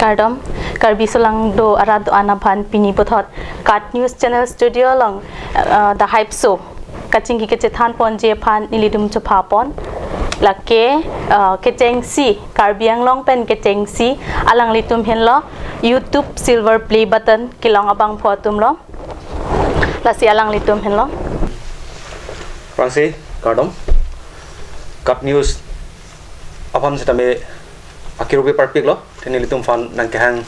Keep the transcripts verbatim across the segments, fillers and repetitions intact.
Kardom, Karbi aso lang do arat do-an aphan pini puthot KAT News Channel Studio along, eh, the hype show kachingki kachethan ponji aphan nelitum chopha pon. Lake, eh, kechengsi, Karbi Anglong pen kechengsi alanglitum henlo, YouTube silver play button kelong abangphu atumlo. Lasi alanglitum henlo. Aphrangsi, kardom. KAT News aphan setame akirbi parpiklo. Te nelitum aphan nangkehang,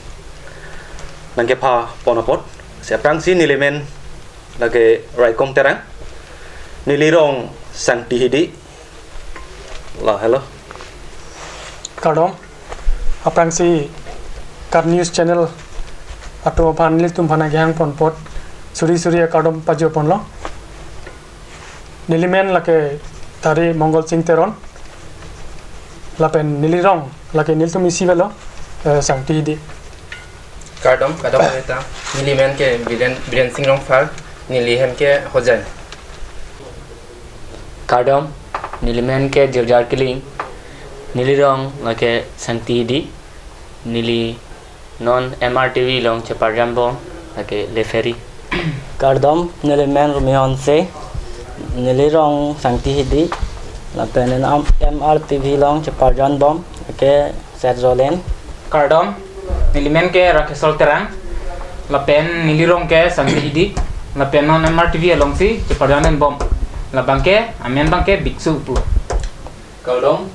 nangkepha pon apot. Si aphrangsi neli men lake Raikom Terang. Neli rong Sangti Hidi. La, hello. Kardom. Aphrangsi KAT News Channel atum aphan nelitum aphan nangkehang pon apot suri suri akardom pajir ponlo. Neli men lake Thari Mongol Sing Teron. Lapen neli rong lake nelitum isi avelo, eh, Sangti Hidi. Kardom, kardom eta. Neli men ke Biren, Biren Sing Rongphar, neli hem ke Hojai. Kardom, neli men ke Jirjar Killing, neli rong lake Sangti Hidi, neli non M R T V along cheparjan bom, lake Leferi. Kardom, neli men Rumi Honse, neli rong Sangti Hidi, lapen non M R T V along cheparjan bom, lake Seth Rolen. Kardom, neli men ke Rakesol Terang, lapen neli rong ke Sangti Hidi, lapen non M R T V alongsi cheparjan bom. Labang ke, amen abang ke Biksu pu. Kardom,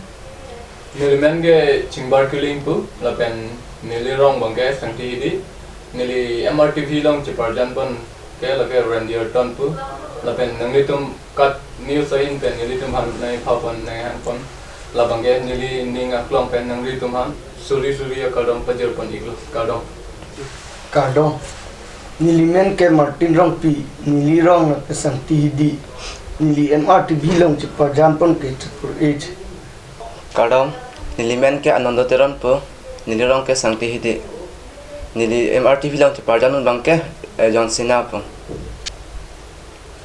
neli men ke Chingbar Killing pu, lapen neli rong abang ke Sangti Hidi, neli M R T V along cheparjan pon ke lake Randy Orton pu, lapen nanglitum KAT News ahin pen nelitum aphan nangpha pon, nanghang pon, labang ke neli ning aklong pen nanglitum aphan suri suri akardom pajir pon iklo, kardom. Kardom. Neli men ke Martin Rongpi, neli rong lake Sangti Hidi, neli M R T V along cheparjan pon ke Chapur Age. Kardom, neli men ke Anando Teron pu, neli rong ke Sangti Hidi, neli M R T V along cheparjan pon abang ke, eh, John Cena pu.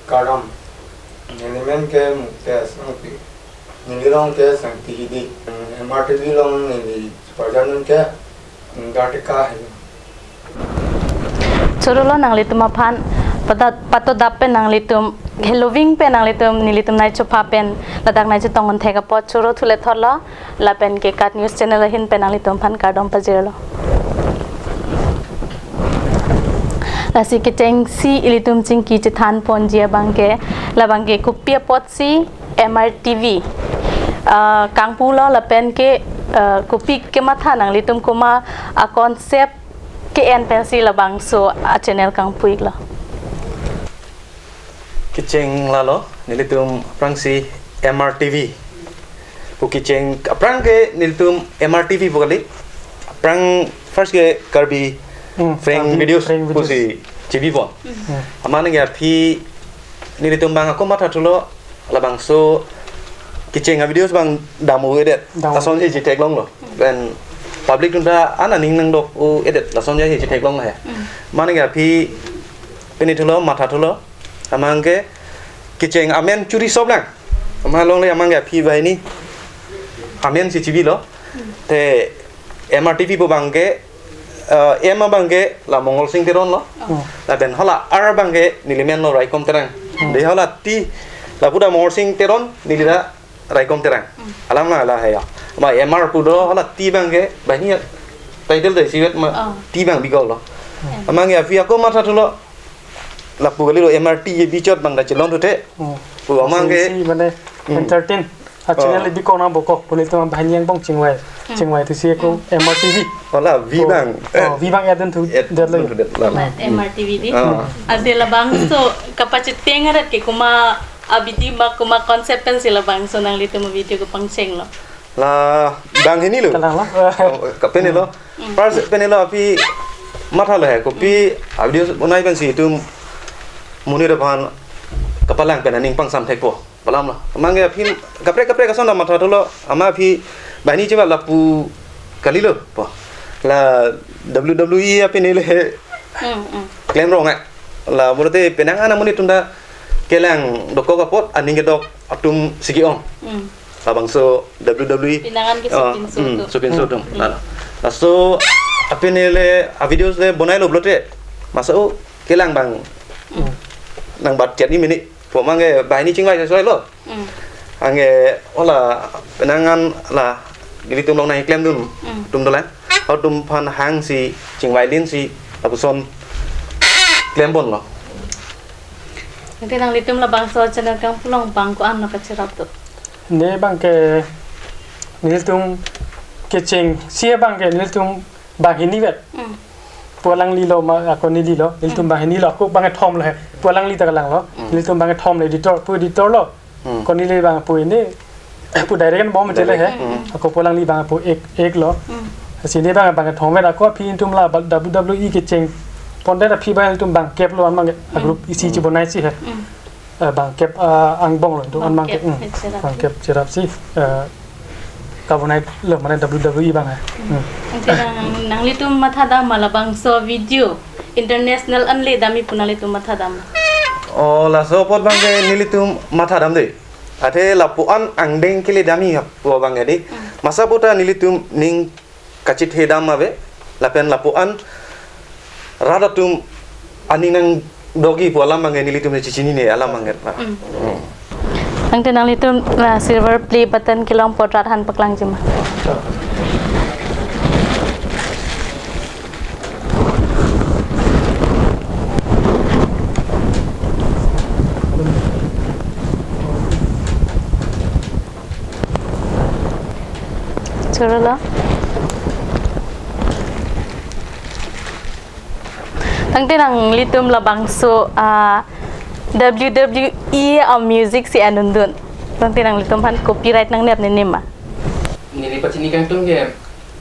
Kardom, neli men ke Muktes Rongpi, neli rong ke Sangti Hidi, M R T V along neli cheparjan pon ke, mm, Gartika helo. Chorolo nanglitum aphan, patat, patodap pen nanglitum, heloving pen nanglitum, nelitum nangchopha pen, ladak nangchetong un thek apot choro thule thotlo, lapen ke KAT News Channel ahin pen nanglitum aphan kardom pajirlo. Lasi kechengsi ilitum chingki chethan ponji abang ke, labang ke kopi apotsi M R T V, ah, kangpulo lapen ke, ah, kopi kematha nanglitum komat a-concept ke-en pensi labangso a-channel kangpu iklo. Kecheng lalo, nelitum aphrangsi M R T V pu kecheng, aphrang ke nelitum M R T V pu kali, aphrang first ke Karbi Hmm, Prank Karbi Videos Prank Videos pusi chebi pon. Hmm. Amat nangke aphi nelitum abang ako mathathulo, labangso kecheng a-videos abang dam-u-edet. Dam-u. Lasonsi chetheklonglo. Pen public atum ta an aning nangdok-u-edet, lasonsi chetheklonglo he. Hmm. Amat nangke aphi pini thulo, mathathulo. Amat nangke kecheng amen churi sop lang. Amat alongle amat nangke aphi banghini amensi chebilo. Hmm. Te M R T V pu abang ke, eh, M abang ke la Mongol Sing Teron lo. Oh. Lapen hala R abang ke neli men lo Raikom Terang. Hmm. De hala T, lapu ta Mongol Sing Teron, neli ta Raikom Terang. Hmm. Alam la la he ya. Amat M R pu do hala T abang ke, banghini title ta isivet ma, oh, T abang bikok lo. Hmm. Amat nangke aphi ako mathathulo, lapu kalilo M R T chebi chot abang ta chelong thuthe. Hmm. Pu amat nangke, si, si, mane, hmm, entertain. A-channel, oh, bikok nang bokok, pu nelitum banghini angbong chingvai. Hmm. Chingvai thusi ako, hmm, M R T V. Oh, la V, oh, abang. Oh, V abang add-on thu, add-on detlo. Thu detlo. Amat M R T V di. Ah. Ante labangso kapachetheng arat ke komat abidi ma komat concept pensi labangso nanglitum video kepangchenglo. La banghini lo. Kalang lo. Oh, ka pini lo. Hmm. First pini lo aphi mathalo he, kopi, hmm, a-videos bonai pensi itum monit aphan kapalang pen aning pangsam thekpo. Pu alam lo. Amat nangke aphi kaprek kaprek ason ta mathathulo, amat aphi banghini cheba lapu kalilo pu. La W W E aphi neli he, hmm, hmm, klem rong ai. La pulote penang an amonit atum ta kelang dokok apot aning kedok atumsi ke-ong. Hmm. Labangso W W E. Penang an ke, ah, sopinso, hmm, atum. Sopinso atum. Hmm. La, laso Aphi neli a-videos le bonai lo pulote, masa o kelang abang nangbat chat ni mini. Pu abang ke banghini chingvai soi lo. Hmm. Anke hala penang an la nelitum along nangklemdun Hmm. atum dolang. Atum aphan hangsi chingvai linsi lapuson klem ponlo. Tangte nanglitum labangso channel kangpu along bang ko-an lo kacherap do? Ne abang ke nelitum kechengsi abang ke nelitum banghini vet. Hmm. Pu alangli lo ma, ako neli lo, nelitum Hmm. banghini lo, ako bangkethom lo he. Pu alangli ta kelang lo. Hmm. Nelitum bangkethom lo, editor, pu editor lo. Hmm. Ako neli abang pu ini, pu direct bom chele he. Hmm. Ako pu alangli abang pu ek, ek lo. Hmm. Lasi ne abang bangkethom vet, ako aphi nelitum la W W E kecheng pondet aphi abang nelitum bangkep lo, an abang a-group Hmm. isi Hmm. chibonai si he. Hmm. Eh, bangkep, eh, angbong lo, itu an abang ke, Bangkep, hmm, cherap. bangkep cherapsi, eh, kabonai lo, mane W W E abang he. Hmm. Tangte nang, nanglitum mathadam ma labangso video international an le damji pu nanglitum mathadam? Oh, laso apot abang ke nelitum mathadam de. Athe lapu-an angdeng kele damji hap pu abang ke de. Hmm. Masa puta nelitum ning kachethedam ave, lapen lapu-an rat atum aning nangdokji pu alam abang ke nelitum chechinine alam abang ke. Mm. Mm. Tangte nanglitum, ah, silver play button kelong apot rat aphan paklangji ma? Choro lo. Tangte nanglitum labangso, ah, W W E a-music si andundun. Tangte nanglitum aphan copyright nangnep nene ma? Neli pachini kangtung ke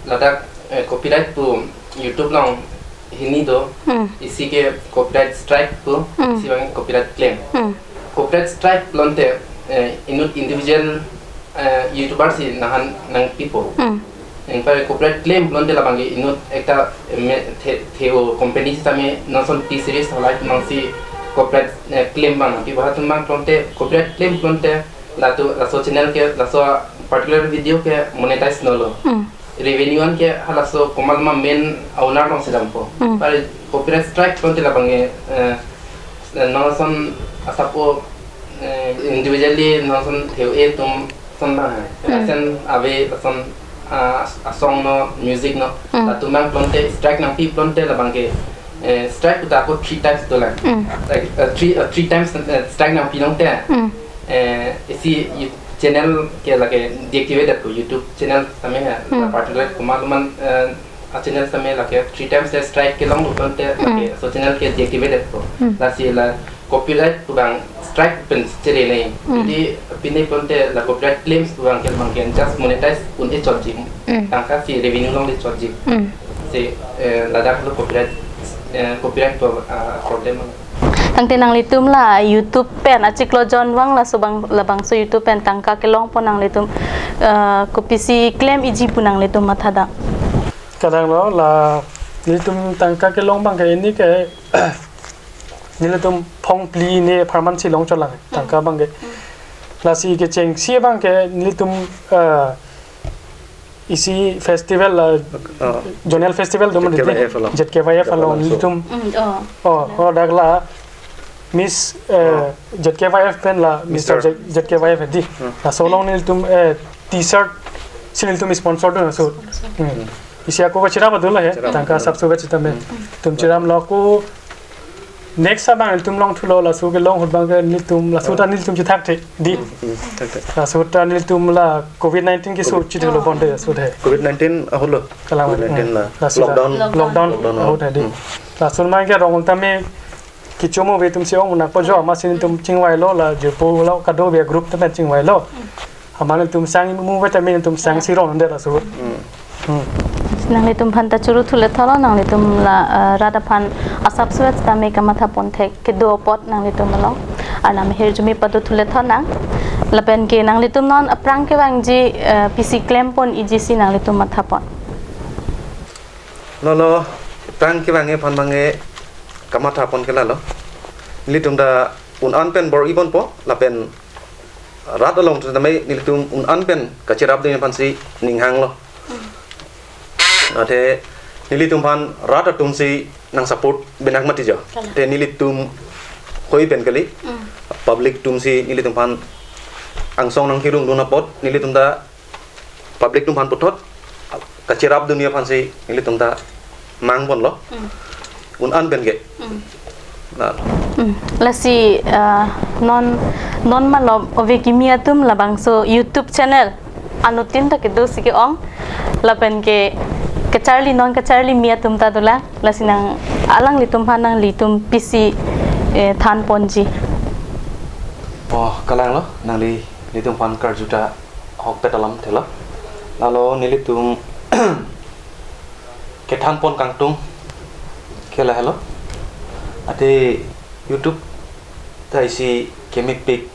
ladak, eh, copyright pu YouTube along hini do, Hmm. isi ke copyright strike pu, Hmm. isi abang copyright claim. Hmm. Copyright strike pulote, eh, inut individual, eh, YouTuber si nanghan nangpipo. Hmm. Anpar copyright claim pulote labang ke inut ekta, eh, me-, the-, theo company sitame non ason T-Series halai abang si copyright, eh, claim abang nangpi, bahwa atum abang pulote copyright claim pulote latum laso channel ke, laso particular video ke monetize nolo. Hmm. Revenue an ke halaso komat ma main owner alongsi dampo. Hmm. Par copyright strike pulote labang ke, eh, non ason asapo, eh, individually non ason theo-e atum ason abang he. Hmm. Ason ave ason, ah, as-, asong no, music no. Hmm. Latum abang pulote strike nangpi pulote labang ke, eh, strike puta ako three types dolang. Hmm. Like, eh, three, eh, three times, eh, strike nangpi pulote. Hmm. Eh, isi you-, channel ke lake deactivate pu, YouTube channel sitame he, Hmm. particular komat atum an, eh, a-channel sitame lake three times strike kelong pulote Hmm. lake laso channel ke deactivate pu. Hmm. Lasi la copyright pu abang strike pen chere nai. Hmm. Jodi pine pulote la copyright claims pu abang ke abang ke just monetize un-e chotji. Hmm. Tangka si revenue along le chotji. Hmm. Si, eh, ladak lo copyright, eh, copyright pu, ah, problem. Tangte nanglitum la YouTube pen achiklo jon vang laso abang, labangso YouTube pen tangka kelongpo nanglitum, eh, kopisi claim-iji pu nanglitum mathadam? Kadang lo la nelitum tangka kelong abang ke ini ke nelitum phong phli ne apharman si long chotlang tangka abang ke. Lasi kechengsi abang ke nelitum, eh, isi festival, eh, Oh. zonal festival do mati Z K Y F along. Z K Y F along Labangso. nelitum. Mm, oh. Oh, oh, dak la Miss, eh, Oh. Z K Y F pen la Mister Mister. Z-, Z K Y F di. Hmm. Laso along nelitum, eh, T-shirt si nelitum sponsor do laso. Sponsor. Hmm. Isi ako kachira padul he. Chira. Tangka sapso kachita me. Hmm. Tum chiram lo ako next abang nelitum longthulo, laso kelong ahut abang ke nelitum, laso ta nelitum chithak the di. Hmm, hmm, thak, thak. Laso ta nelitum la covid nineteen keso Okay. chithelo Oh. bonde laso the. covid nineteen ahut lo. Kalang, covid nineteen hmm. la. Laso ta lockdown. Lockdown. Lockdown Lockdown ahut ahut. the di. Hmm. Laso abang ke rong tame kecho mo ve atum si ong nangpo jo, amatsi nelitum chingvailo la jirpo lo kadokave group tame chingvailo. Hmm. Amat nelitum sang imu ve tame nelitum sang si rong det laso. Hmm. Hmm. Nanglitum aphan ta choro thulethulo, nanglitum la, eh, rat aphan asapso-et tame kamatha pon thek kedo apot nanglitum along. Arnam ahirjume pado thulethu nang. Lapen ke nanglitum non aphrang kevangji, eh, pisi claim pon-iji si nanglitum matha pon? Lo lo, aphrang kevang aphan abang ke kamatha pon ke la lo. Nelitum ta un-an pen bor-i ponpo, lapen rat along tu tame nelitum un-an pen kachirap ding aphan si ning hanglo. Athe Nelitum aphan rat atum si nang support benak mati jo. Kalang. Te nelitum hoi pen kali. Mm. Public atum si nelitum aphan angsong nang hirungdun apot, nelitum ta public atum aphan puthot kacherap dunji aphan si nelitum ta mang ponlo. Mm. Un-an pen ke. Mm. Na. Mm. Lasi, ah, non, non malom ove kimi atum labangso YouTube channel anuttin ta kedo si ke-ong. Lapen ke kacharli non kacharli mi atum ta dolang. Lasi nang alanglitum aphan nanglitum pisi, eh, than ponji. Oh, kalanglo, nangli nelitum aphan karju ta ahokpet alam thelo. Lalo nelitum kethan pon kangtung ke lahelo. Athe YouTube ta isi kemepik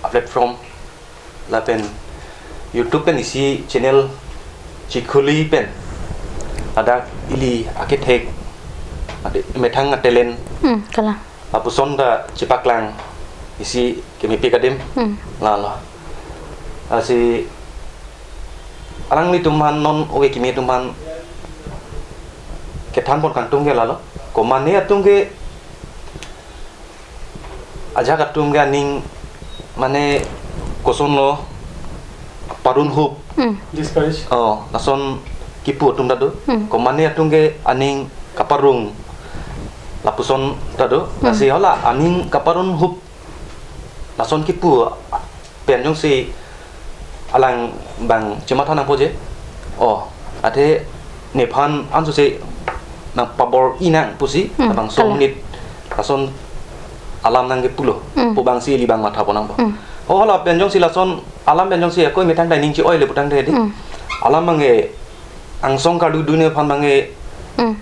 a platform lapen YouTube pen isi channel chikhuli pen ladak ili akethek, ade methang a talent. Hmm, kalang. Lapuson ta chepaklang isi kemepik adim. Hmm. Lalo. Lasi alanglitum aphan non ove kimi atum aphan kethan pon kangtung ke lalo. Komane atum ke ajak atum ke aning mane kosonlo parun hup. Hmm. Discourage. Oh, lason kipu atum ta do. Hmm. Komane atum ke aning kaparung lapuson ta do. Hmm. Lasi hala aning kaparun hup lason kipu pen jongsi alang abang chematha nangpo je. Oh, athe nephan ansose nang pabor-i nang pusi, hmm, abang kalang. Song nit lason alam nangkepulo. Hmm. Pu abang si ili abang matha pon nangpo. Hmm. Oh, hala pen jongsi lason alam pen jongsi akoi methang ta ning che-oi le putangte di. Hmm. Alam abang ke angsong karlu dunji aphan abang ke, hmm,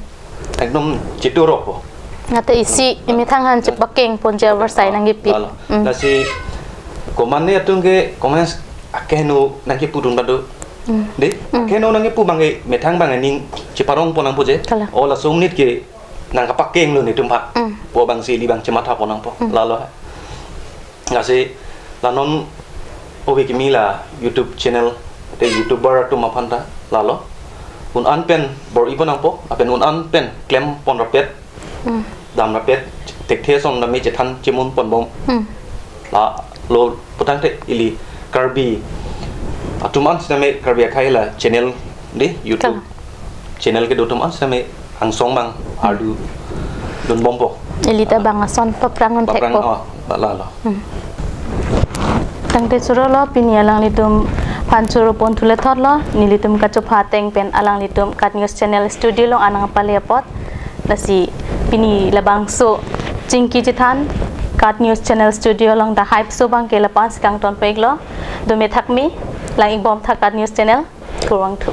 ekdom chetu rokpo. Nate isi, hmm, imethang aphan chepakeng ponji avarsai, oh, nangkepi. Lalo. Hmm. Lasi komane atum ke, komane akeheno nangkepu atum ta do. Hmm. Di? Hmm. Akeheno nangkepu abang ke methang abang aning cheparong pon nangpo je. Kalang. Oh, lason nit ke nang kapakenglo netum aphan. Hmm. Pu abang si ili abang chematha pon nangpo. Hmm. Lalo. Lasi la non ove kimi la YouTube channel, te YouTuber atum aphan ta lalo. Un-an pen bor-i pon nangpo, lapen un-an pen klem pon rapet, hmm, dam rapet, thekthe ason tame chethan chemun pon bom. Hmm. Lalo putangte ili Karbi atum an sitame Karbi akhei la channel di YouTube. Kalang. Channel kedo atum an sitame angsong abang arlu dun bompo. Ili ta abang ason paprang un paprang thekpo. Oh, lalo. Hmm. Tangte chorolo, pini alanglitum aphan choro pon thule thotlo, nelitum kachopha ateng pen alanglitum KAT News Channel studio along anang pale apot. Lasi pini labangso chingki chethan KAT News Channel studio along ta haiso abang ke lapu-an si kangton peklo. Dome thakme, lang-ik bom tha KAT News Channel. Kurvangthu.